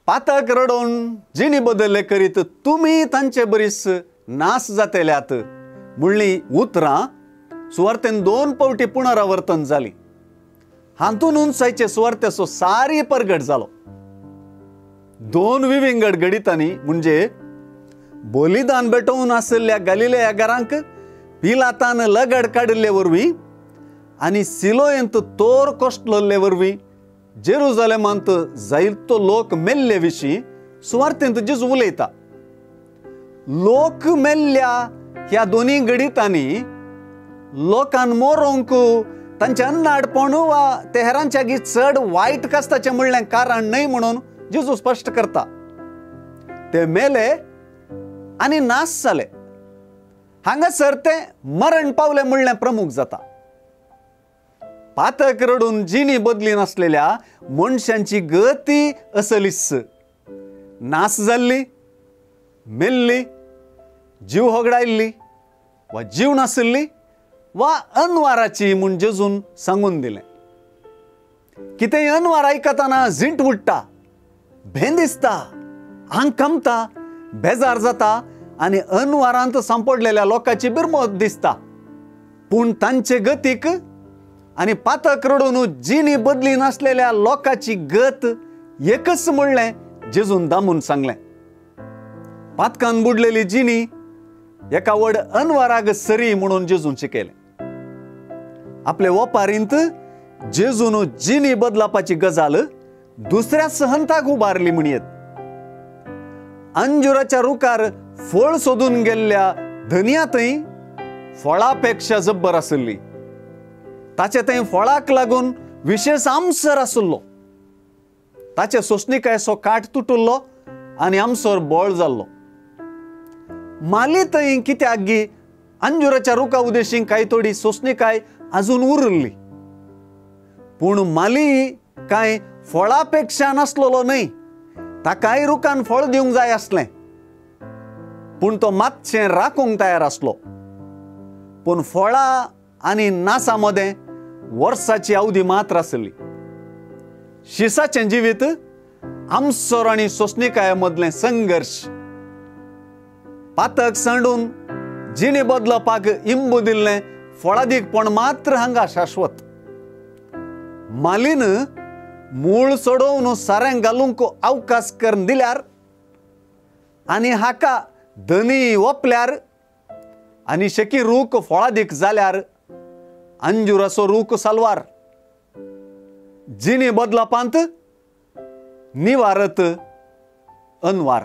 पातक रडोवन जिणी बदल्ले करीत तुमी तांचे बरीस नास जातेल्यात म्हणली उतरां सुवार्तेन 2 पावटी पुनरावर्तन जाली. हातून उंचायचे सुवार्तेचो सारी परगट जालो. 2 विविंगड घडितांनी म्हणजे बलिदान भेटोवन आशिल्ल्या गालिलेया घरांक पिलातान लगड काडिल्ले वरवीं आनी सिलोयंत तोर कोसळिल्ले वरवीं जेरुजालेमांत जायतो लोक मेल्ले विशीं सुवार्तेंत जेजू उलयता. लोक मेल्ल्या ह्या दोनी घडितांनी लोकान मोरोंक तांचे अन्नाडपण वा ते हेरांच्या लागीं चड वायट कास्ताचें म्हणलें कारण न्हय म्हणून जेजू स्पश्ट करता. ते मेले आनी नाश जाले. हांगासर ते मरण पावले म्हणलें प्रमुख जाता. पातक रडून जिणी बदली नासलेल्या मनशांची गती असलीच नास जाल्ली, मेल्ली, जीव होगडायल्ली वा जीव नाशिल्ली वा अनवाराची म्हूण जेजून सांगून दिलें. कितेंय अनवार आयकतना झिंट उडटा, भें दिसता, आंग कामता, बेजार जाता आनी अनवारांत सांपडलेल्या लोकांची बिरमत दिसता. पूण तांचे गतीक आनी पातक रडून जिणी बदली नासलेल्या लोकांची गत एकच म्हणलें जेजून दामून सांगलें. पातकान बुडलेली जिणी एका व्हड अनवाराक सरी म्हणून जेजून शिकयलें. आपले ओपारींत जेजून जिणी बदलापाची गजाल दुसऱ्या सहंताक उबारली म्हणयेत. अंजुराच्या रुखार फळ सोदून गेल्ल्या धनया थंय फळापेक्षा जब्बर आशिल्ली. ताचे थंय फळाक लागून विशेष आमसर आशिल्लो. ताचे सोंसणिकायेचो काट तुटुल्लो आनी आमसर बळ जाल्लो. माली थंय कित्याक गी अंजुराच्या रुखा उदेशीं कांय थोडी सोंसणिकाय अजून उरिल्ली. पूण माली कांय फळापेक्षा नासलेलो न्हय. ताकाय रुखान फळ दिवंक जाय आसलें, पूण तो मातशें राखूंक तयार आसलो. पूण फळां आनी नासा मदें वर्साची अवधी मात्र आसली. शिसाचें जिवीत आमसर आनी सोंसणिकाये मदलें संघर्श. पातक सांडून जिणे बदलपाक इंबू दिल्लें फळादीकपण मात्र हांगा शाश्वत. मालीन मूळ सोडोवन सारें घालूंक अवकाश करून दिल्यार आनी हाका धनी ओपल्यार आनी शेकी रूख फळादीक जाल्यार अंजुराचो रूख सालवार. जिणे बदलपांत निवारत अनवार.